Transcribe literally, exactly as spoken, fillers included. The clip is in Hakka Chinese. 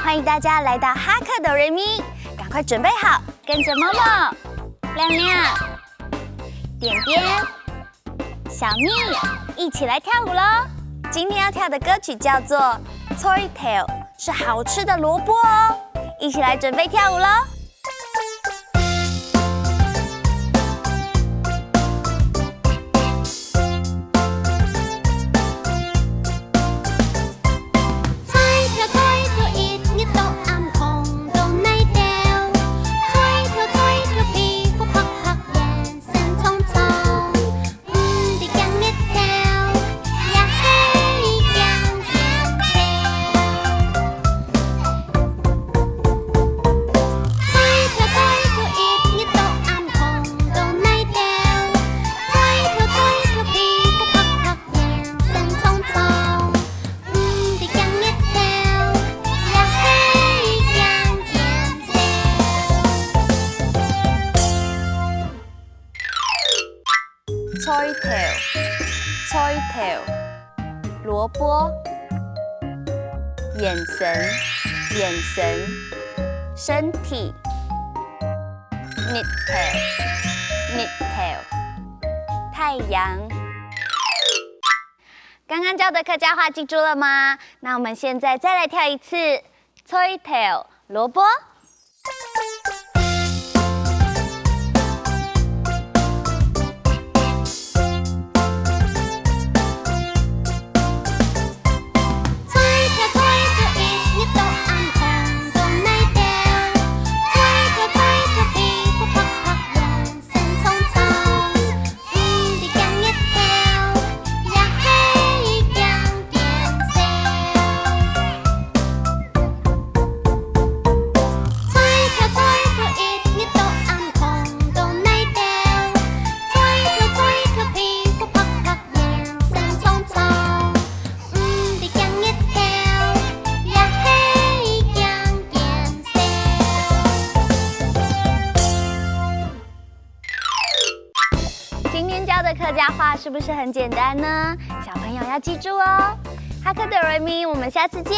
欢迎大家来到哈克哆瑞咪，赶快准备好，跟着默默、亮亮、点点、小蜜一起来跳舞喽！今天要跳的歌曲叫做《菜頭》，是好吃的萝卜哦。一起来准备跳舞喽！ 菜頭菜頭一日到暗囥到泥兜，菜頭菜頭皮膚白白圓身長長，毋知驚日頭，也係驚驚青。菜頭菜頭一日到暗囥到泥兜，菜頭菜頭皮膚白白圓身長長。 毋知驚日頭，也係驚驚青。菜頭，菜頭，蘿蔔。眼神，眼神，身體。日頭，日頭，太陽。 刚刚教的客家话记住了吗？那我们现在再来跳一次菜头萝卜。菜头菜头一日到暗囥到泥兜，菜头菜头皮膚白白圓身長長。 毋知驚日頭，也係驚驚青。菜頭菜頭一日到暗囥到泥兜，菜頭菜頭皮膚白白圓身長長。毋知驚日頭，也係驚驚青。 今天教的客家话是不是很简单呢？小朋友要记住哦。哈克哆瑞咪，我们下次见。